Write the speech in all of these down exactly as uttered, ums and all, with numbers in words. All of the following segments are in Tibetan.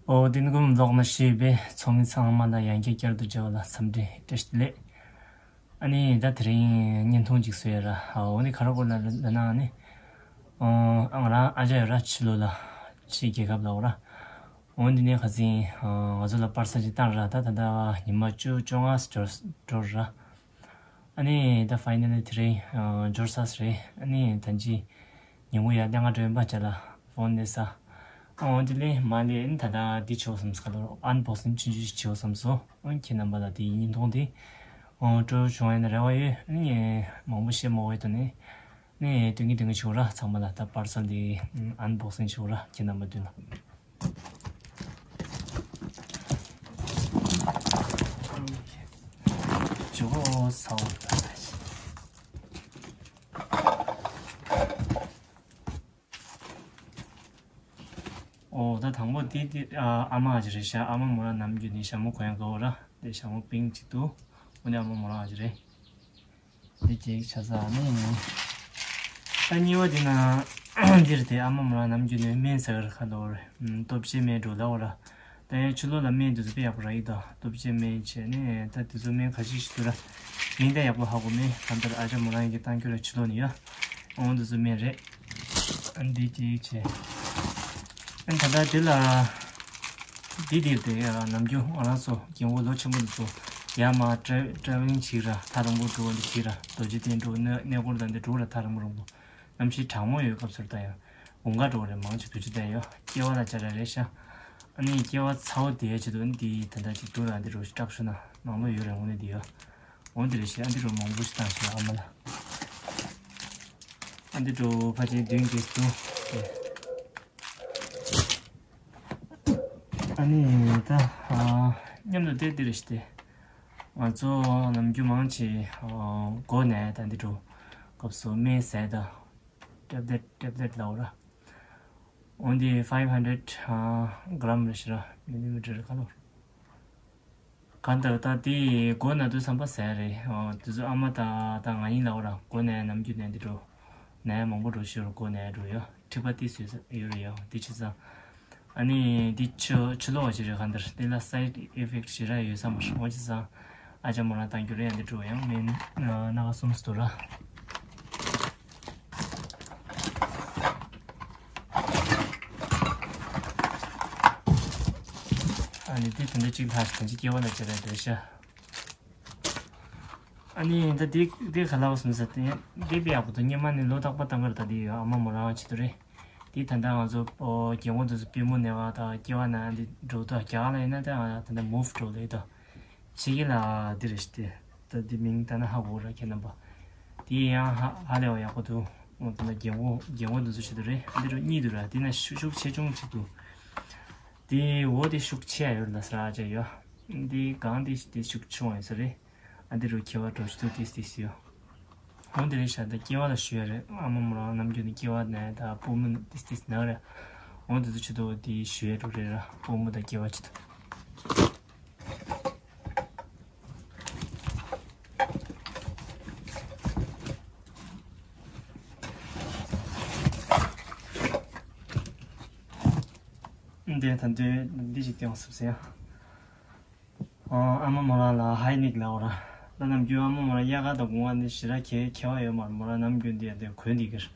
ཨོ། དེ་ནི་ཀུན་ལོག་ན་ཤེས་པའི་ཚོགས་མི་ཚང་མ་ལ་ཡང་བསྐྱར་བསྐྱར་དུ་མཇལ་བ་ལ་འཚམས་འདྲི་བཀྲ་ཤིས་བདེ་ལེགས། ཨ་ནི་ད་དེ་རིང་བརྙན་ཐུང་ཅིག་བཟོས་ཡ་ར། ཨོ་ནི་ག་རེ་སྐོར་ལ་ལབ་ན་ནི། ཨོ་ང་རང་ཨ་ཅག་ཡོད་ར། ཕྱི་ལོགས་ལ་ཕྱི་རྒྱལ་ཁབ་ལ་འོ་ར། ཨོ་འདི་ནས་ཁ་སང་ང་ཚོ་ལ་པར་སལ་ཅིག་བཏང་ར། ད་ད་ལྟ་ཉི་མ་བཅུ་བཅོ་ལྔ་འགྲོ་འགྲོ་ར། ཨ་ནི་ད་ཕའི་ནལ་ལི་དེ་རིང་འབྱོར་ཚར་རེད། ཨ་ནི་ད་ཅི་ཉིན་གུང་ཡར་ལྷན་ཁང་འགྲོ་ཡོང་པ་ཅག་ལ་ཕོན་སླེབས་ས། ཨོ་དེ་ལས་མ་སླེབས། ཨ་ནི་ད་ལྟ་འདི་བྱེད་དགོས་བསམ་སོང་། ཁ་ལོར་ཨན་བོག་སིང་ཆུང་ཆུང་ཞིག་བྱེད་དགོས་བསམ་སོང་། ཨ་ནི་ཁྱེད་རྣམ་པ་ལ་དེའི་བརྙན་ཐུང་དེ་ཨོ་སྤྲོད་བྱུང་ཡིན་ན་རེ་བ་ཡོད། ཨ་ནི་མང་པོ་བཤད་མ་དགོས་དོན་ནི་ནི་དོན་གྱི་དོན་གྱི་བྱེད་དགོས་ར། ཚང་མ་ལ་ད་པར་སལ་དེ་ཨན་བོག་སིང་བྱེད་དགོས་ར། ཁྱེད་རྣམ་པ་མདུན་ལ། ཇོ་བོ་ས་འོག་ལ། ཨོ་ད་དང་པོ་འདི་འདི་ཨ་ཨ་མ་ཨ་ཅག་རེད་ཤག་ཨ་མ་མོ་རང་ནམ་རྒྱུན་ནས་ཞྭ་མོ་གོན་ཡག་འགྲོ་ར། དེ་ཞྭ་མོ་པིང་ཅིག་འདུག་ཨོ་ནི་ཨ་མ་མོ་རང་ཨ་ཅག་རེད། འདི་གཅིག་ཆ་ཚང་ནི། ད་གཉིས་པ་འདི་ན་འདིར་དེ་ཨ་མ་མོ་རང་ནམ་རྒྱུན་ནས་སྨན་ཟ་གར་ཁ་འདོར། ལྟོ་ཆས་སྨན་འགྲོ་ལ་འོ་ར། ད་ཡང་ཕྱི་ལོགས་ལ་སྨན་དེ་ཚོ་དཔེ་ཡག་པོ་རག་གི་འདུག་ལྟོ་ཆས་སྨན་བྱས་ནས་ད་དེ་ཚོ་སྨན་ཁ་ཤས་ཤིག་འདུག་ར། མིང་ད་ཡག་པོ་ཧ་གོ་མེད། གང་ལྟར་ཨ་ཅག་མོ་རང་གིས་བཏང་རྒྱུ་ར། ཕྱི་ལོགས་ནས་ཡ། ཨོང་དེ་ཚོ་སྨན་རེད། ཨ་འདི་གཅིག་བྱས། ཨ་ད་ལྟ་དེ་ལ། འདི་འདིར་དེ་ཡ་ནམ་རྒྱུན་ང་རང་ཚོ་རྒན་གོག་ལོ་ཆེན་པོ་འདི་ཚོ་ཡར་མར་ཊེ་ཊེ་ཝེ་ལིང་བྱེད་ར། ཐག་རིང་པོ་འགྲོ་བ་འདི་བྱེད་ར། རྡོ་རྗེ་གདན་འགྲོ་གནས་གནས་སྐོར་དང་འདི་འགྲོ་ར། ཐག་རིང་པོ་རིང་པོ། གནམ་གཤིས་གྲང་མོ་ཡོད་སྐབས་སུ་ད་ཡང་དགུན་ཁ་འགྲོ་རེད། མང་ཆེ་བོད་ཆུ་ད་ཡོད། སྐྱེ་བ་ལ་བྱ་ར་རེད་ཤག་ཨ་ནི་སྐྱེ་བ་ཚ་བོ་དེའི་ཆེད་དུ་འདི་ད་ལྟ་ཅིག་འདུག་ར། འདི་རུ་སྐྲག་ཤུ་ན་མང་པོ་ཡོད་རེད། དངོས་གནས་འདི་ཡོད། འོ་འདི་རེད་ཤག་ཨ་འདི་རུ་མང་པོ་ཞིག་བཏང་ཤག་ཨ་མ་ལ། ཨ་འདི་རུ་ཕལ་ཆེར་བདུན་བརྒྱད་འདུག་ཨ་ནི་ད་མཉམ་དུ་བསྡད་འདི་རེད་ཤག་དེ་ང་ཚོ་ནམ་རྒྱུན་མང་ཆེ་མགོ་ན་ད་འདི་རུ་སྐབས་སུ་སྨན་ཟས་ད། ཊེབ་ལེཊ་ཊེབ་ལེཊ་ལབ་ར། འོ་འདི་five hundred gram རེད་ཤག་ར། མི་ལི་མི་ཊར་ག་ལོར། གང་ལྟར་ད་དེ་མགོ་ན་དུས་བསམ་པ་ཟ་རེད། ཨོ་དེ་ཚོ་ཨ་མ་ད་ད་ང་ཡིན་ལབ་ར། མགོ་ན་ནམ་རྒྱུན་ནས་འདི་འགྲོ། ན་མང་པོ་འགྲོ་ཤོར་མགོ་ན་འགྲོ་ཡོད། མཁྲིས་པ་ཏི་སུས་ཡོད་རེད་ཡོད། དེ་བྱས་ཙང་ཨ་ནི་འདི་ཕྱི་ཕྱི་ལོགས་བ་ཞིག་རེད། གང་ལྟར་དེ་ལ་སའིཌ་ཨི་ཕེག་ཞེ་དྲག་ཡོད་ས་མ་རེད། འོ་བྱས་ཙང་ཨ་ཅག་མོ་རང་བཏང་རྒྱུ་རེད། ཡང་འདི་འགྲོ་ཡང་མིན་སྣ་ཁ་གསུམ་སུ་འདུག་ར། ཨ་ནི་དེ་དེ་འདྲ་གཅིག་ལྷག་ཞིག་ད་ཅི་སྐྱེ་བ་ལ་བྱེད་པའི་འདོད་ཤ། ཨ་ནི་ད་དེ་དེ་ག་ལ་བ་སོང་ཟེར་ཏེ་དེ་དཔེ་ཡག་པོ་འདུག་སྔོན་མ་ནས་ལོ་རྟག་པ་བཏང་གི་རེད། ད་དེ་ཡོད་ཨ་མ་མོ་རང་བྱེད་དུ་རེད། དེ་ད་ལྟ་ང་ཚོ་རྒན་གོག་དེ་ཚོ་པུས་མོ་ན་བ་དང་སྐྱེ་བ་ན་འདི་འགྲོ་ད་རྒྱ་གར་ལ་ཡིན་ན་ད་ང་ད་ལྟ་མུ་ཝི་འགྲོ་ལེ་ད། ཕྱི་རྒྱལ་ལ་འདི་རེད་ཤག་སྟེ། ད་འདི་མིང་ད་ན་ཧ་གོ་ར་ཁྱེད་རྣམ་པ། དེ་ཡང་ཧ་ཧ་ལས་པ་ཡག་པོ་འདུག་འོ་ད་ན་རྒན་གོག་རྒན་གོག་འདི་ཚོ་བྱེད་དུ་རེད། འདི་རུ་གཉིས་འདུག་ར། འདི་ན་ཤུགས་ཤུགས་ཆེ་ཆུང་ཅིག་འདུག་དེ་འོ་དེ་ཤུགས་ཆེ་ཡ་ཡོད་ལ་ས་ར་ཅག་ཡོད། འདི་གང་དེ་དེ་ཤུགས་ཆུང་བ་ཡོད་ས་རེད། ཨ་འདི་རུ་ཁྱེད་བ་འགྲོ་ཤི་འདུག་ཏིས་ཏིས་ཡོད། འོ་འདི་རེད་ཤག་ད་སྐྱེ་བ་ལ་ཞུ་ཡ་རེད། ཨ་མ་མོ་རང་ནམ་རྒྱུན་ནས་སྐྱེ་བ་ན་ད་པུས་མོ་ཏིས་ཏིས་ན་རེད། འོ་འདི་ཚོ་ཆེད་དུ་དེ་ཞུ་ཡ་འགྲོ་རེད་ར། པུས་མོ་དང་སྐྱེ་བ་ཆེད་དུ། འདི་ད་འདི་འདི་ཞིག་སྟོན་སུབ་ཟེར་ཡ། ཨ་མ་མོ་རང་ལ་ཧའི་ནིག་ལབ་ར། ད་ནམ་རྒྱུན་ཨ་མ་མོ་རང་དབྱར་ཁ་དང་དགུན་ཁ་འདི་ཞེ་དྲག་ཁྱད་ཁྱད་པར་ཡོད་མ་རེད། མོ་རང་ནམ་རྒྱུན་འདི་ཡ་འདི་གོན་འདི་གིར།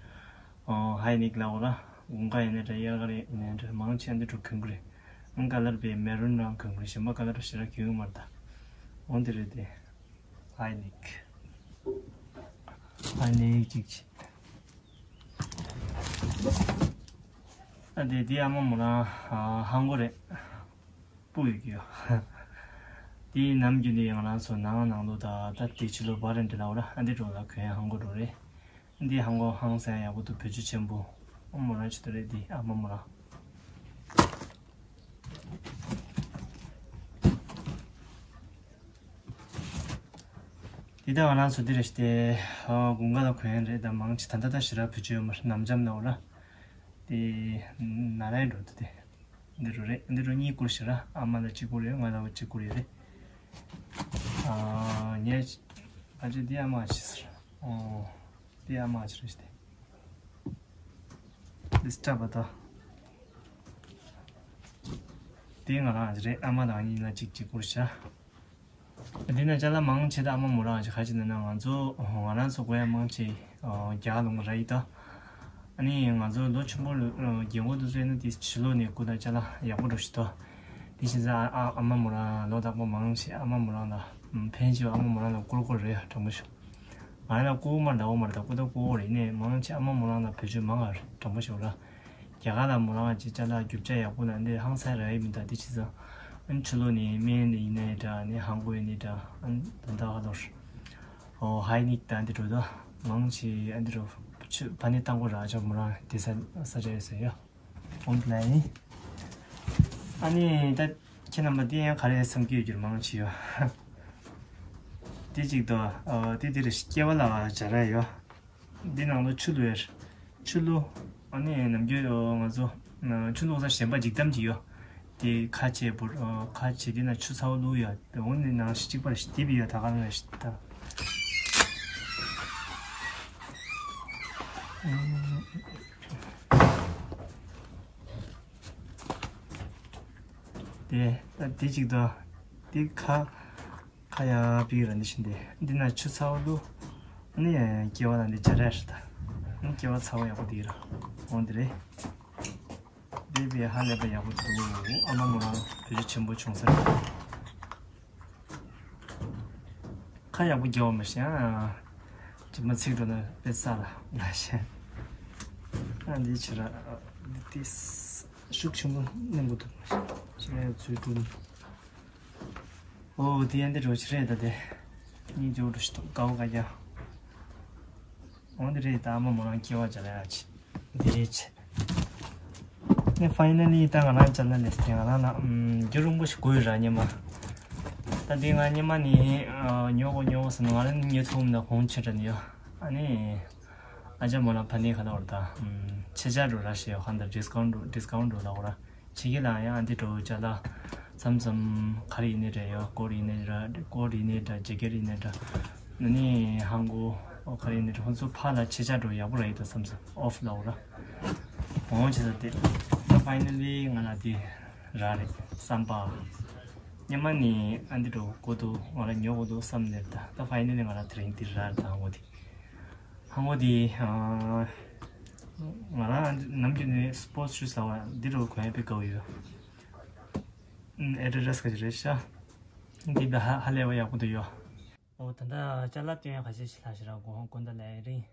ཨོ་ཧའི་ནིག་ལབ་ར། དགུན་ཁ་ཡིན་ན་འདྲ་དབྱར་ཁ་རེད་ཡིན་ན་འདྲ་མང་ཆེ་འདི་འགྲོ་གོན་གི་རེད། ཨང་ཀ་ལར་པའི་མེ་རུན་རང་གོན་གི་རེད། གཞན་པ་ཀ་ལར་ཞེ་དྲག་གོན་གི་མ་རེད་ད། འོ་འདི་རེད་དེ། ཧའི་ནིག་ཧའི་ནིག་ཅིག་ཅིག་ཨ་དེ་དེ་ཨ་མ་མོ་རང་ཧང་གོ་རེད། སྤུ་ཡོད་ཀྱི་ཡོད། དེ་ནམ་རྒྱུན་དེ་ཡང་རང་ཚོ་ནང་ནང་ལོ་ད་ད་དེ་ཕྱི་ལོ་བ་རེ་འདྲ་ལ་འོ་ར། ཨ་འདི་འགྲོ་ལ་གོན་ཧང་གོ་འགྲོ་རེད། འདི་ཧང་གོ་ཧང་སང་ཡག་པོ་འདུག་བེད་སྤྱོད་ཆེན་པོ། ཨ་མ་མོ་རང་ཆེད་དུ་རེད་འདི་ཨ་མ་མོ་རང་། འདི་ད་ང་རང་ཚོ་འདི་རེད་ཤག་སྟེ། ཨ་དགུན་ཁ་ལ་གོན་ཡ་རེད། ད་མང་ཆེ་ད་ལྟ་ད་ཞེ་དྲག་བེད་སྤྱོད་ཡོད་མ་རེད། ནམ་འཇམ་ན་འོ་ར། དེ་ན་ར་ཡ་འགྲོ་འདུག་སྟེ། འདི་རུ་རེད། འདི་རུ་གཉིས་བསྐུར་ཞིག་ར། ཨ་མ་ལ་གཅིག་བསྐུར་ཡོད། ང་ལ་གཅིག་བསྐུར་ཡོད་རེད། ཨ་ངས་ཨ་ཅེ་འདི་ཨ་མ་ཆི་ཟེར། ཨོ་འདི་ཨ་མ་ཆི་རེད་ཤག་སྟེ། འདི་སྐྲ་བ་ད། དེ་ང་རང་རེད། ཨ་མ་དང་གཉིས་ལ་གཅིག་གཅིག་བསྐུར་བྱ། འདི་ན་ཅ་ལག་མང་ཆེ་ད་ཨ་མ་མོ་རང་ཞིག་ག་ཅི་ན་ན་ང་ཚོ་ང་རང་ཚོ་དགོས་ཡ་མང་ཆེ་རྒྱ་གར་ལུང་ར་ཡི་ད། ཨ་ནི་ང་ཚོ་ལོ་ཆེན་པོ་རྒན་གོག་དུ་བཟོས་ན་དེ་ཕྱི་ལོགས་ནས་བསྐུར་ན་ཅ་ལག་ཡག་པོ་འགྲོ་ཞིག་ད། དེ་བཞིན་ས་ཨ་ཨ་མ་མོ་རང་ལོ་དག་པོ་མང་ཆེ་ཨ་མ་མོ་རང་ལ་ཕན་ཆེ་བ་ཨ་མ་མོ་རང་ལ་བསྐུར་དགོས་རེད། དྲང་པོ་ཞུ། ང་རང་ལ་བསྐུར་མ་འདྲ་བོ་མ་རེད། ད་བསྐུར་ད་བསྐུར་བོ་རེད། ནས་མང་ཆེ་ཨ་མ་མོ་རང་ལ་བེད་སྤྱོད་མང་ང་རེད། དྲང་པོ་ཞུ་ར། རྒྱ་གར་ལ་མོ་རང་ཅིག་ཅ་ལག་རྒྱུ་ཆ་ཡག་པོ་ལ་འདི་ཧང་སང་ར་ཡི་མི་འདུག་དེ་ཅི་ཙང་། ཨན་ཆུ་ལོ་ནི་སྨན་ནི་ཡིན་ནའི་འདྲ་ནི་ཧང་གོ་ཡིན་ནའི་འདྲ། ཨན་ད་ད་ཧ་ལོར། ཨོ་ཧའི་ནིག་ད་འདི་འགྲོ་ད། མང་ཆེ་ཨན་འདི་འགྲོ། ཆུ་ཕ་ནི་བཏང་གོ་ར་ཅག་མོ་རང་དེ་ས་ས་ཆ་ཡོད་ས་ཡོད། ཨོན་ལ་ཡིན། ཨ་ནི་ད་ཁྱེད་རྣམ་པ་འདི་ཡང་ག་རེ་བསམ་གྱི་ཡོད་རྒྱུར་མང་ཆེ་ཡོད། དེ་གཅིག་ཏུ། ཨ་དེ་དེ་རེ་སྐྱེ་བ་ལ་སྦྱར་ཡ་ཡོད། འདི་ནང་ལ་ཆུ་བླུགས་ཡ། ཆུ་བླུགས། ཨ་ནི་ནམ་རྒྱུན་ང་ཚོ་ཆུ་བླུགས་ས་གཞན་པ་འཇིག་གཏམ་གྱི་ཡོད། དེ་ཁ་ཆེ་བུར་ཁ་ཆེ་དེ་ན་ཆུ་ཚ་བོ་བླུགས་ཡ། དེ་འོ་ནི་ནང་གཅིག་པར་ཞིག་དེ་བི་ཡ་ད་ག་ནང་ཞིག་ད། དེ་དེ་གཅིག་ཏུ། དེ་ཁ། ཁ་ཡ་པི་ར་འདི་བཞིན་ཏེ། འདི་ན་ཆུ་ཚ་བོ་བླུགས། ཨ་ནི་སྐྱེ་བ་ལ་འདི་སྦྱར་ཡ་རེད་ད། ཨ་ནི་སྐྱེ་བ་ཚ་བོ་ཡག་པོ་འདི་ར། འོང་འདི་རེད། འདི་བས་ཧ་ལས་པ་ཡག་པོ་འདུག་ཨ་མ་མོ་རང་བེད་སྤྱོད་ཆེན་པོ་བྱུང་ས་རེད། ཁ་ཡག་པོ་རྒྱག་པ་མ་ཤེས་ཨ། ཅི་མ་ཚིག་འགྲོ་ན་དཔེ་ས་ལ་ལ་ཤེས། ཨ་འདི་ཕྱི་ར། འདི་ཤུགས་ཆེན་པོ་གནོན་དགོས་འདུག་ཅི་ཡ་ཚུལ་དྲུག་ཨོ་དེ་ཡན་དེ་འགྲོ་ཕྱི་རེད་ད་དེ། གཉིས་འཇོག་འགྲོ་ཞིག་ཏུ་དགའ་བོ་དགའ་རྒྱ། འོ་འདི་རེད་ད་ཨ་མ་མོ་རང་སྐྱེ་བ་བྱ་ལ་ཡ་ཆེ། འདི་རེད་ཆེ། ནས་ཕ་ཡི་ན་ལི་ད་ང་རང་ཅ་ལ་ལས་དེ་ང་རང་ལ་རྒྱུ་རིང་པོ་ཞིག་དགོས་ཡོད་ར་སྙེ་མ། ད་དེ་ང་སྙེ་མ་ནི་ཉོ་གོ་ཉོ་གོ་ཟེར་ན་ང་རང་ཉོ་ཐུབ་མི་འདུག་གོང་ཆེ་དྲན་ཡོད། ཨ་ནི་ཨ་ཅག་མོ་ལ་ཕ་ནི་ག་ལ་བར་ད་ཆེ་ཆ་འགྲོ་ར་ཞེས་ཡོད་ཁ་འདི་ཌི་སི་ཀའུན་ཊི་འགྲོ་ཌི་སི་ཀའུན་ཊི་འགྲོ་ལ་འོ་ར། ཕྱི་རྒྱལ་ལ་ཡང་འདི་འགྲོ་ཅ་ལག་མཚམས་མཚམས་ག་རེ་ཡིན་ནའི་རེད་ཡོད། སྐོར་ཡིན་ནའི་ར་སྐོར་ཡིན་ནའི་འདྲ་ཇེ་ཀེ་ཊི་ཡིན་ནའི་འདྲ། ནི་ཧང་གོ་ཨོ་ག་རེ་ཡིན་ནའི་ར་ཁོང་ཚོ་ཕར་ལ་ཆེ་ཆ་འགྲོ་ཡག་པོ་ར་ཡོད་ད་མཚམས་མཚམས་ཨོ་ཕ་ལ་འོ་ར། འོང་ཆེ་ས་དེ་ད་ཕ་ཡི་ན་ལི་ང་ལ་དེ་ར་རེད་བསམ་པ། སྙེ་མ་ནི་ཨ་འདི་འགྲོ་གོ་འདུག་ང་ལ་ཉོ་གོ་འདུག་བསམ་ནས་ད་ད་ཕ་ཡི་ན་ལི་ང་ལ་དེ་རིང་འདི་ར་རེད་ད་ཧང་གོ་དེ། ཧང་གོ་དེ། ང་རང་ནམ་རྒྱུན་ནས་སི་པོར་ཊི་ཤུ་ཟེར་བ་འདི་རུ་གོན་ཡས་དཔེ་དགའ་བོ་ཡོད། ཨེ་ཌི་ཌ་སི་ག་ཅིག་རེད་ཤག་འདི་ད་ཧ་ཧ་ལས་པ་ཡག་པོ་འདུག་ཡོད། ཨོ་ད་ལྟ་ཅ་ལག་སྟོན་ཡ་ཁ་ཤས་ཤིག་ལྷག་ཤག་ར་གོ་ཧོང་ཀོན་ད་ལ་ཡ་རིང་།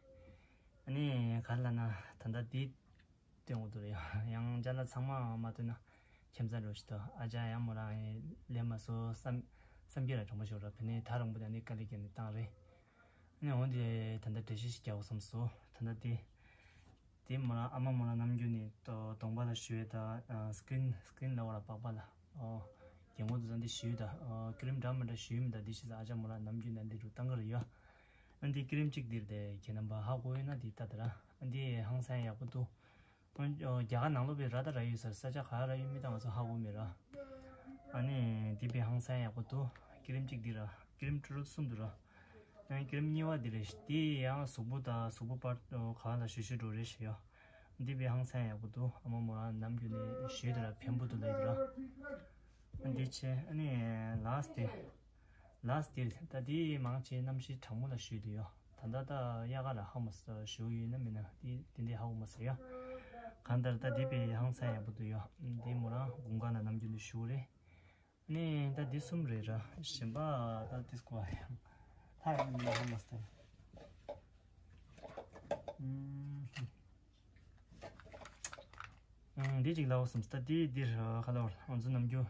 ཨ་ནི་ག་རེ་ལབ་ན་ད་ལྟ་འདི་སྟོན་དགོས་འདུག་རེད་ཡ། ཡང་ཅ་ལག་ཚང་མ་མ་སྟོན་ན་ཁྱད་མཚར་འགྲོ་ཞིག་འདུག་ཨ་ཅག་ཡང་མོ་རང་ལས་མ་སོ་བསམ་བསམ་གྱི་ར་དྲང་པོ་ཞོག་ར། བུ་ནི་ད་རང་པོ་ད་ནི་དཀའ་ལས་བརྒྱབ་ནས་བཏང་རེད། ཨ་ནི་འོ་འདི་ད་ལྟ་འགྲེལ་བཤད་ཞིག་རྒྱག་དགོས་བསམ་སོང་། ད་ལྟ་འདི། དེ་མོ་རང་ཨ་མ་མོ་རང་ནམ་རྒྱུན་ནས་གདོང་པ་ལ་བཞུ་ཡས་དང་སི་ཀི་རིན་སི་ཀི་རིན་ལ་བ་ལ་པགས་པ་ལ་ཨོ་རྒྱན་གོག་དུ་ཙང་འདི་བཞུ་ཡས་དང་ཨོ་ཀི་རིམ་འདྲ་མི་འདྲ་བཞུ་ཡས་མི་འདུག་འདི་ཤི་ས་ཨ་ཅག་མོ་རང་ནམ་རྒྱུན་ནས་འདི་རུ་བཏང་གི་རེད་ཡ། ཨ་འདི་ཀི་རིམ་གཅིག་འདིར་དེ་ཁྱེད་རྣམ་པ་ཧ་གོ་ཡོད་ན་འདི་ལྟ་དེ་ར། ཨ་འདི་ཧང་སང་ཡག་པོ་འདུག་ཨོ་རྒྱ་གར་ནང་ལོགས་པའི་ར་ད་ར་ཡོད་ས་ས་ཆ་ག་ར་ཡོད་མི་ད་ང་ཚོ་ཧ་གོ་མེད་ར། ཨ་ནི་འདི་པའི་ཧང་སང་ཡག་པོ་འདུག་ཀི་རིམ་གཅིག་འདི་ར་ཀི་རིམ་ཀྲུ་རུ་གསུམ་འདུག་ར། ཡང་ཀི་རིམ་གཉིས་པ་འདི་རེད། དེ་ཡང་གཟུགས་པོ་དང་གཟུགས་པོ་བར་དུ་གང་ལ་བཞུ་བཞུ་འགྲོ་རེད་ཞེས་ཡོད། འདི་བས་ཧང་སང་ཡག་པོ་འདུག་ཨ་མ་མོ་རང་ནམ་རྒྱུན་ནས་བཞུས་དེ་ལ་ཕན་པོ་འདུག་ལབ་ཡོད་ར། འདི་བྱས་ཨ་ནི་ལ་སི་ཊི་དེ། ལ་སི་ཊི་དེ་ད་དེ་མང་ཆེ་གནམ་གཤིས་གྲང་མོ་ལ་བཞུས་འདུག་ཡོད། ད་ལྟ་ད་དབྱར་ཁ་ལ་ཧ་མ་སོ་བཞུ་ཡོད་ན་མིན་ན་དེ་དེ་འདྲའི་ཧ་གོ་མ་སོང་ཡོད། གང་ལྟར་ད་དེ་བས་ཧང་སང་ཡག་པོ་འདུག་ཡོད། འདི་མོ་རང་དགུན་ཁ་ལ་ནམ་རྒྱུན་དུ་བཞུ་རེད། ནས་ད་འདི་གསུམ་རེད་ར། གཞན་པ་ད་འདི་སྐོར་ཡང་ཐག་ཉེ་ལ་ཧ་མ་སྟེ། འདི་གཅིག་ལའོ་སམ་སྟ་འདི་འདིར་ཁ་ལོར་ང་ཚོ་ནམ་རྒྱུན་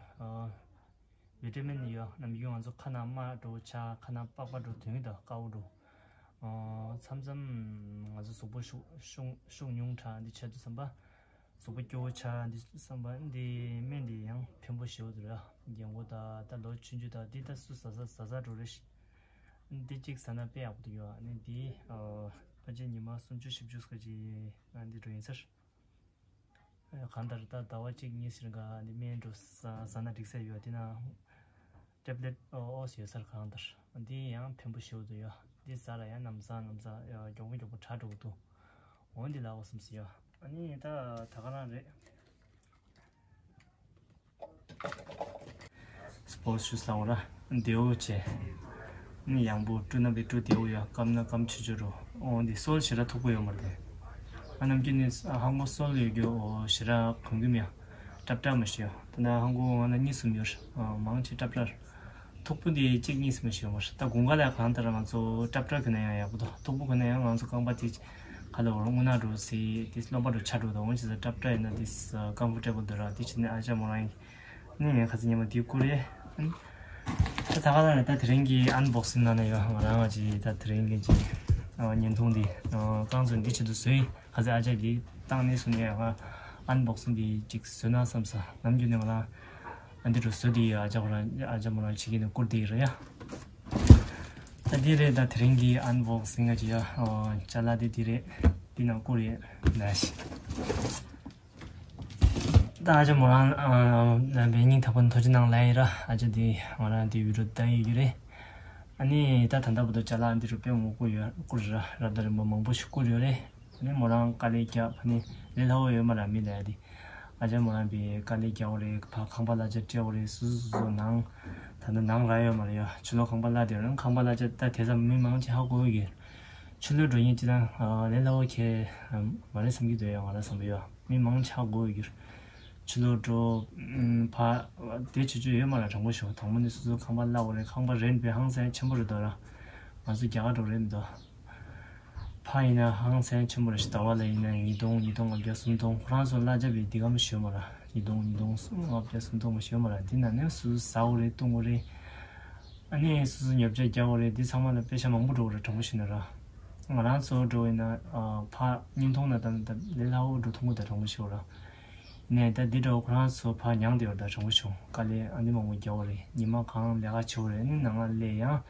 བི་ཏ་མིན་ཡོད། ནམ་རྒྱུན་ང་ཚོ་ཁ་ནང་རྨ་འགྲོ་ཆ་ཁ་ནང་པགས་པ་འགྲོ་དོན་དུ་དཀར་པོ་འགྲོ། མཚམས་མཚམས་ང་ཚོ་གཟུགས་པོ་ཤུགས་ཤུགས་ཤུགས་ཉུང་དྲགས་འདི་བྱེད་དུ་བསམ་པ། གཟུགས་པོ་སྐྱོ་བོ་ཆགས་འདི་བསམ་པ་འདི་སྨན་འདི་ཡང་ཕན་པོ་ཞེ་པོ་འདུག་ར། རྒན་གོག་དང་ད་ལོ་ཆུང་ཆུང་དང་འདི་ད་སུ་ཟ་ཟ་ཟ་ཟ་འགྲོ་རེ་ཤི། འདི་གཅིག་ཟ་ན་དཔེ་ཡག་པོ་འདུག་ཡོད། ཨ་ནི་འདི་ཕལ་ཆེར་ཉི་མ་སུམ་ཅུ་བཞི་བཅུ་སྐོར་ཅིག་ང་འདི་འགྲོ་ཡིན་ཚར། གང་ལྟར་ད་ཟླ་བ་གཅིག་གཉིས་ཟེར་ག་འདི་སྨན་འགྲོ་ཟ་ཟ་ན་འགྲིག་ས་ཡོད། དེ་ན་ཊེབ་ལེཊ་ཨོ་ཨོ་ཟེར་ཡོད་ཚར། གང་ལྟར་འདི་ཡང་ཕན་པོ་ཞེ་པོ་འདུག་ཡོད། འདི་ཟ་ལ་ཡང་ནམ་ཟ་ནམ་ཟ་མགྱོགས་པོ་མགྱོགས་པོ་དྲག་འགྲོ་གི་འདུག་འོ་འདི་ལ་ཨོ་སམ་ཟེར་ཡོད། ཨ་ནི་ད་ད་ག་རང་རེད། སྤོར་ཊི་ཤུ་ལབ་དགོས་ར། བདེ་པོ་བྱས། ནི་ཡང་པོ་བཀྲུ་ན་བི་བཀྲུ་བདེ་པོ་ཡོད། སྐམ་ན་སྐམ་ཆུ་ཆུ་རུ། འོ་འདི་སོལ་ཞེ་དྲག་མཐུག་པོ་ཡོད་མ་རེད་དེ། ང་ནམ་རྒྱུན་ནི་ཧང་གོ་སོལ་ཡོད་རྒྱུ་འོ་ཞེ་དྲག་གོན་གི་མེད། ཀྲབ་ཀྲབ་མ་ཞིག་ཡོད། ད་ནི་ཧང་གོ་ང་ལ་གཉིས་གསུམ་ཡོད། མང་ཆེ་ཀྲབ་ཀྲབ། མཐུག་པོ་འདི་གཅིག་གཉིས་གསུམ་ཞིག་ཡོད་མ་རེད། ད་དགུན་ཁ་ལ་གང་ལྟར་ང་ཚོ་ཀྲབ་ཀྲབ་གོན་ན་ཡང་ཡག་པོ་འདུག་མཐུག་པོ་གོན་ན་ཡང་ང་ཚོ་རྐང་པ་དེ་ག་ལ་བོར་རྔུལ་ནག་འགྲོ་སྲིད་དེ་རློན་པ་འགྲོ་ཆག་འགྲོ་འདུག་འོ་ཅི་ཟེར་ཀྲབ་ཀྲབ་ཡིན་ན་དེ་ཀམ་ཕོར་ཊེ་བལ་འདུག་ར། དེ་བྱས་ནས་ཨ་ཅག་མོ་རང་ཡིན། ནི་ངས་ཁ་སང་ཉི་མ་འདི་བསྐུར་རེད། ད་ད་ག་ལ་ད་དེ་རིང་གི་ཨན་བོག་སིང་ནང་ན་ཡོད། ང་རང་ང་ཅི་ད་དེ་རིང་གི་ཅི་བརྙན་ཐུང་འདི་རྐང་བཙུགས་འདི་ཆེད་དུ་བཟོས་ཡིན། ཁ་སང་ཨ་ཅག་འདི་བཏང་ནས་སུ་ནས་ང་ཨན་བོག་སིང་འདི་ཅིག་བཟོས་ན་བསམ་ས། ནམ་རྒྱུན་ནས་ང་རང་ཨ་འདི་འགྲོ་བཟོས་འདི་ཡོད། ཨ་ཅག་ཁོ་རང་ཨ་ཅག་མོ་རང་བྱེད་ཀྱི་ནས་བསྐུར་འདི་ཡོད་ར་ཡ། ད་འདི་རེད། ད་དེ་རིང་གི་ཨན་བོག་སིང་ང་ཅི་ཡ་ཅ་ལག་འདི་འདི་རེད། འདི་ནང་བསྐུར་ཡོད་ན་ཤི། ད་ཨ་ཅག་མོ་རང་ལ་བའི་སྙིང་ཐག་པ་ནས་ཐུགས་རྗེ་གནང་ལབ་ཡིན་ར། ཨ་ཅག་དེ་ང་རང་དེ་ཡུ་རུ་ལྟ་ཡི་ཡོད་རེད། ཨ་ནི་ད་ད་ལྟ་བར་དུ་ཅ་ལག་འདི་རུ་དཔེ་མང་པོ་ཡོད། བསྐུར་ར་རབ་དང་རིམ་པ་མང་པོ་ཞིག་བསྐུར་ཡོད་རེད། ཨ་ནི་མོ་རང་དཀའ་ལས་རྒྱབ་ཕ་ནི་ལས་སླ་བོ་ཡོད་མ་ར་མི་ལ་ཡ་དེ། ཨ་ཅག་མོ་རང་པའི་དཀའ་ལས་རྒྱག་དགོས་རེད། ཕ་ཁང་པ་གླ་ཆ་སྤྲད་དགོས་རེད། སུ་སུ་སུ་སུ་ནང་ད་ལྟ་ནང་ར་ཡོད་མ་ར་ཡ། ཕྱི་ལོགས་ཁང་པ་གླ་དེ་རང་ཁང་པ་གླ་ཆ་ད་དེ་ཙམ་མི་མང་ཆེ་ཧ་གོ་གི། ཕྱི་ལོགས་འགྲོ་མཁན་ཅི་དང་ལས་སླ་བོ་ཁྱེད་མ་རེད་བསམ་གྱི་འདུག་ཡ། ང་ར་བསམ་པ་ཡོད། མི་མང་ཆགས་དགོས་ཡོད། ཕྱི་ལོགས་འགྲོ། ཕ། དེ་བྱེད་རྒྱུ་ཡོད་མ་རེད། དྲང་པོ་ཞུ། དང་པོ་ནས་སོ་སོའི་ཁང་པ་གླ་དགོས་རེད། ཁང་པ་རེན་པའི་ཧང་སང་ཆེན་པོ་རེད་འདུག་ར། ང་ཚོ་རྒྱ་གར་འགྲོ་རེད་མི་འདུག་ཕ་ཡིན་ན་ཧང་སང་ཆེན་པོ་རེད་ཤག་ཟླ་བ་ལ་ཡིན་ན་ཉིས་སྟོང་ཉིས་སྟོང་ལྔ་བརྒྱ་སུམ་སྟོང་། ཁོ་རང་ཚོ་གླ་ཆ་བའི་འདི་གམ་ཞུ་མ་ར། ཉིས་སྟོང་ཉིས་སྟོང་ལྔ་བརྒྱ་སུམ་སྟོང་མ་ཞུ་མ་ར། འདི་ན་ནས་སོ་སོ་ཟ་དགོས་རེད། བཏུང་དགོས་རེད། ཨ་ནི་སོ་སོ་ཉོ་ཆ་རྒྱག་དགོས་རེད། འདི་ཚང་མ་ལ་པེ་ཤ་མང་པོ་འགྲོ་གི་རེད། དྲང་པོ་ཞུས་ན་ར། ང་རང་ཚོ་འགྲོ་ཡིན་ན་ཨ་ཕ་བརྙན་ཐུང་ན་ད་ད་ལས་སླ་བོ་འགྲོ་ཐུབ་ཀྱི་ད། དྲང་པོ་ཞུ་ར། ཡིན་ནའི་ད་འདི་འདྲ་བོ་ཁོ་རང་ཚོ་ཕ་མྱངས་བསྡད་ཡོད་ར། དྲང་པོ་ཞུ། དཀའ་ལས་ཨ་འདི་མང་པོ་རྒྱག་དགོས་རེད། ཉི་མ་གང་ལས་ཀ་བྱེད་དགོས་རེད། ཨ་ནི་ནང་ལ་སླེབས་ཡང་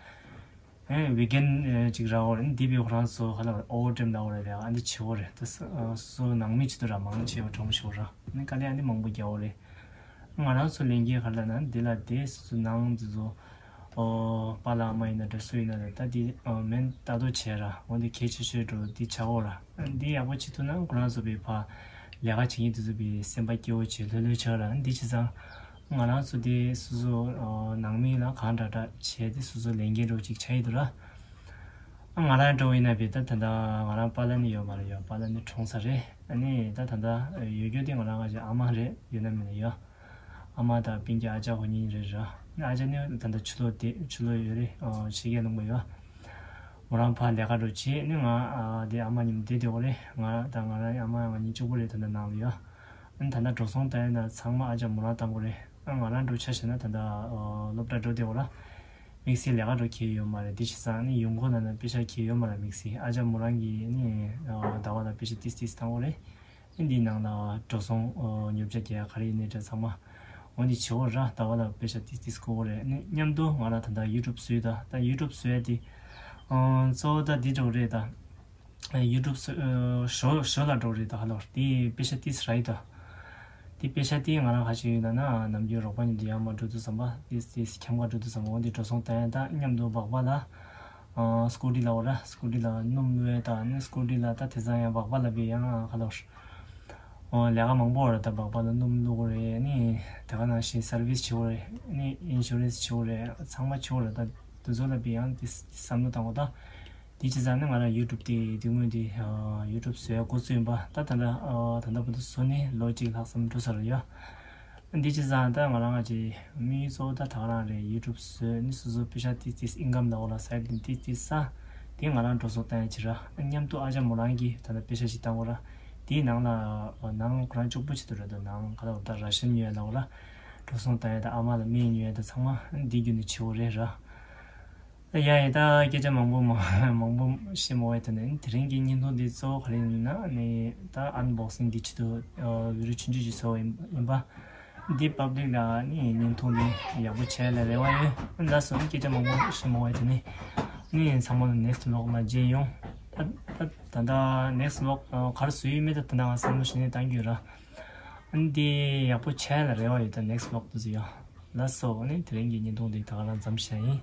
ཨེ་ཝིག་ཨེན་ཌི་ཅིག་རག་དགོས་རེད། ཨ་ནི་འདི་བས་ཁོ་རང་ཚོ་ཧ་ལམ་ཨོ་ཝར་ཊེམ་ལབ་དགོས་རེད་ལས་ཀ་ཨ་འདི་བྱེད་དགོས་རེད། ད་སོ་སོ་ནང་མི་ཆེད་དུ་ར་མང་ཆེ་བ། དྲང་པོ་ཞུ་ར། ཨ་ནི་དཀའ་ལས་ཨ་འདི་མང་པོ་རྒྱག་དགོས་རེད། ང་རང་ཚོ་ལས་འགན་ག་རེ་ལབ་ན་འདི་ལ་དེ་སོ་སོ་ནང་འདི་ཚོ་ཨོ་པཱ་ལགས་ཨ་མ་ཡིན་ན་འདྲ་སུ་ཡིན་ན་འདྲ་ད་འདི་ཨོ་མེན་ལྟ་རྟོག་བྱས་ར། འོ་འདི་གལ་ཆེ་ཤོས་འགྲོ་འདི་ཆགས་འོ་ར། འདི་ཡག་པོ་བྱེད་ཐུབ་ན་ཁོ་རང་ཚོ་བའི་ཕ་ལས་ཀ་བྱེད་མཁན་དེ་ཚོ་བའི་སེམས་པ་སྐྱིད་པོ་བྱེད་ལྷོད་ལྷོད་ཆགས་ར། འདི་བྱས་ཙང་ང་རང་ཚོ་འདི་སོ་སོ་ཨོ་ནང་མི་ལ་གང་དྲག་དྲག་བྱས་ཏེ་སོ་སོ་ལས་འགན་འགྲོ་ཅིག་ཆགས་ཡི་འདུག་ར། ང་རང་འགྲོ་ཡིན་ན་བའི་ད་ད་ད་ང་རང་པཱ་ལགས་ནི་ཡོད་མ་རེད་ཡོད། པཱ་ལགས་ནི་གྲོངས་ས་རེད། ཨ་ནི་ད་ད་ད་ཡོད་རྒྱུ་དེ་ང་རང་ང་ཅག་ཨ་མ་རེད། ཡོད་ན་མེད་ན་ཡོད། ཨ་མ་དང་སྤུན་ཀྱག་ཨ་ཅག་ཁོ་གཉིས་རེད་ར། ཨ་ཅག་ནི་ད་ལྟ་ཕྱི་ལོགས་དེ་ཕྱི་ལོགས་ཡོད་རེད། ཨོ་ཕྱི་རྒྱལ་ལུང་པ་ཡོད། མོ་རང་ཕར་ལས་ཀ་འགྲོ་བྱེད་ནི་ང་ཨ་དེ་ཨ་མ་གཉིས་བསྡད་བསྡད་ཡོད་རེད། ང་དང་ང་རང་ཨ་མ་ང་གཉིས་གཅིག་པོ་རེད། ད་ལྟ་ནང་ལ་ཡོད། ཨ་ནི་ད་ལྟ་འགྲོ་སོང་བཏང་ཡ་ན་ཚང་མ་ཨ་ཅག་མོ་རང་བཏང་དགོས་རེད། ཨ་ང་རང་འགྲོ་ཆ་བཞག་ན་ད་ལྟ་ཨོ་སློབ་གྲྭ་འགྲོ་བསྡད་ཡོད་ར། དམིགས་བསལ་ལས་ཀ་འགྲོ་གི་ཡོད་མ་རེད། དེ་བྱས་ཙང་ནི་ཡོང་སྒོ་ལ་ན་པེ་ཤ་གི་ཡོད་མ་རེད། དམིགས་བསལ་ཨ་ཅག་མོ་རང་གིས་ནི་ཨོ་ཟླ་བ་ལ་པེ་ཤ་ཏིས་ཏིས་བཏང་དགོས་རེད། འདིའི་ནང་ལ་འགྲོ་སོང་ཉོ་ཆ་རྒྱག་ཡ་ག་རེ་ཡིན་ནའི་འདྲ་ཚང་མ་འོ་འདི་བྱེད་འོ་ར། ཟླ་བ་ལ་པེ་ཤ་ཏིས་ཏིས་དགོས་རེད། ནི་མཉམ་དུ་ང་རང་ད་ལྟ་ཡུ་ཊུབ་བཟོས་ད་ད་ཡུ་ཊུབ་བཟོ་ཡ་དེ་གཙོ་བོ་ད་འདི་འགྲོ་རེད་ད། ཡུ་ཊུབ་བཟོ་ཞོ་ཞོ་ལ་འགྲོ་རེད་ད། ཧ་ལོ་དེ་པེ་ཤ་ཏིས་ར་ཡི་ད། དེ་པེ་ཤ་ཏིས་ང་རང་ཁ་ཤས་ཡོད་ད་ན་ནམ་རྒྱུན་རོགས་པ་ཉིད་དུ་ཡང་མ་འགྲོ་དུས་ཙམ་པ་ཏིས་ཏིས་ཁྱམས་ཁ་འགྲོ་དུས་ཙམ་པ་འོ་འདི་འགྲོ་སོང་བཏང་ཡ་ད་མཉམ་དུ་སྦག་སྦག་ལ། སྐུ་དྲི་ལ་འོ་ར་སྐུ་དྲི་ལ་སྣུམ་བླུགས་ཡས་དང་ནི་སྐུ་དྲི་ལ་ད་དེ་ཚང་ཡང་སྦག་སྦག་ལ་བི་ཡང་ཁ་ལོར། ཨོ་ལས་ཀ་མང་པོ་འོ་ར་ད་སྦག་སྦག་ལ་སྣུམ་བླུགས་རེད། ནི་དེ་ག་ནང་བཞིན་སར་བིས་བྱེད་འོ་རེད། ནི་ཨིན་ཤུ་རན་སི་བྱེད་འོ་རེད། ཚང་མ་བྱེད་འོ་ར་ད་དེ་ཚོ་ལ་བི་ཡང་དེ་བསམ་བློ་བཏང་འོ་ད། དེ་བྱས་ཙང་ནི་ང་རང་ཡུ་ཊུབ་དེ་དེ་སྔོན་དེ་ཡུ་ཊུབ་བཟོ་ཡ་འགོ་བཙུགས་ཡིན་པ་ད་ད་ལྟ་ད་ལྟ་བར་དུ་བཟོ་ནི་ལོ་གཅིག་ལྷག་ཙམ་འགྲོ་ས་རེད་ཡ། འདི་བྱས་ཙང་ད་ང་རང་ང་ཅི་དམིགས་ཡུལ་གཙོ་བོ་ད་ད་ག་རང་རེད། ཡུ་ཊུབ་བཟོས་ནི་སོ་སོ་པེ་ཤ་ཏིས་ཏིས་ཨིན་ཀམ་ལ་འོ་ལ་སའིཌ་ནས་ཏིས་ཏིས་ས་དེ་ང་རང་འགྲོ་སོང་བཏང་ཡ་ཅི་ར། མཉམ་དུ་ཨ་ཅག་མོ་རང་གིས་ད་ལྟ་པེ་ཤ་ཞིག་བཏང་གོ་ར། དེའི་ནང་ལ་ནང་ཁོ་རང་གཅིག་པུ་ཆེད་དུ་རེད་ད། ནང་ཁ་ལ་འོ་ད་ར་ཤན་ཉོ་ཡ་ལ་འོ་ལ་འགྲོ་སོང་བཏང་ཡ་ད་ཨ་མ་ལ་སྨན་ཉོ་ཡ་ད་ཚང་མ་འདི་བརྒྱུད་ནས་བྱེད་འོ་རེད་ར། ཡ་ཡ་ད་སྐད་ཆ་མང་པོ་མ་མང་པོ་བཤད་མ་བས་དེ་ནས་དེ་རིང་གི་བརྙན་ཐུང་འདི་གཙོ་བོ་ག་རེ་ཡིན་ན་ནི་ད་ཨན་བོག་སིང་འདི་ཆེད་དུ་བི་ཌི་ཡོ་ཆུང་ཆུང་ཞིག་བཟོ་བ་ཡིན་ཡིན་པ། འདི་པབ་ལིག་ལ་ནི་བརྙན་ཐུང་འདི་ཡག་པོ་བྱས་ལ་རེ་བ་ཡོད། ལགས་སོ། སྐད་ཆ་མང་པོ་བཤད་མ་བས་དེ་ནས་ནི་ཚང་མ་ལ་next vlog ལ་མཇལ་ཡོང་། ད་ད་ད་ད་next vlog ག་རེ་བཟོ་ཡོད་མེད་ད་ད་ང་བསམ་བློ་ཞིག་ནས་བཏང་རྒྱུ་ར། འདི་ཡག་པོ་བྱས་ལ་རེ་བ་ཡོད་ད་next vlog དུ་ཟེར་ཡ། ལགས་སོ། ཨ་ནི་དེ་རིང་གི་བརྙན་ཐུང་འདི་ད་ག་རང་མཚམས་བཞག་ཡིན།